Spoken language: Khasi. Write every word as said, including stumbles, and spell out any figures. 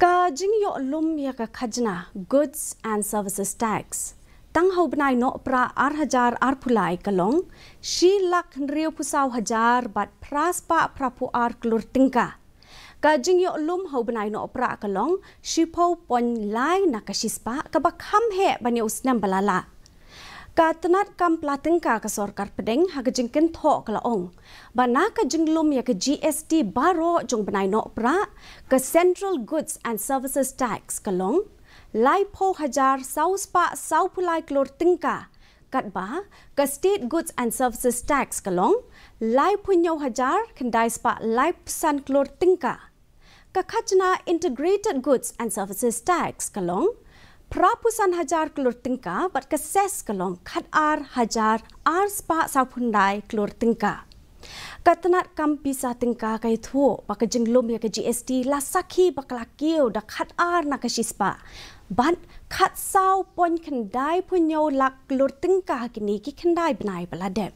Ka jingïoh lum ïa ka khajna Goods and Services Tax tang ha u bnai Nohprah ar hajar arphew lai ka long shi lak hynriewphew saw hajar bad phra spah phraphew ar klur tyngka. Ka jingïoh lum ha u bnai Nohprah ka long shiphew point lai na ka shispah, kaba kham heh ban ïa u snem ba la lah. Ka tnat kam pla tyngka ka sorkar pdeng ha ka jingkynthoh ka la ong ba na ka jinglum ïa ka G S T baroh jong bnai Nohprah, ka Central Goods and Services Tax ka long laiphew hajar saw spah sawphew lai klur tyngka, katba ka State Goods and Services Tax ka long laiphew hynñiew hajar khyndai spah laiphew san klur tyngka. Ka khajna Integrated Goods and Services Tax ka long phraphew san hajar klur tyngka bad ka cess ka long khat ar hajar ar spah sawphew khyndai klur tyngka. Ka tnat kam pisa tyngka ka ïathuh ba ka jinglum ïa ka G S T la sakhi ba ka la kiew da khat ar na ka shispah bad khat saw point khyndai phew hynñiew lak klur tyngka ha kine ki khyndai bnai ba la dep.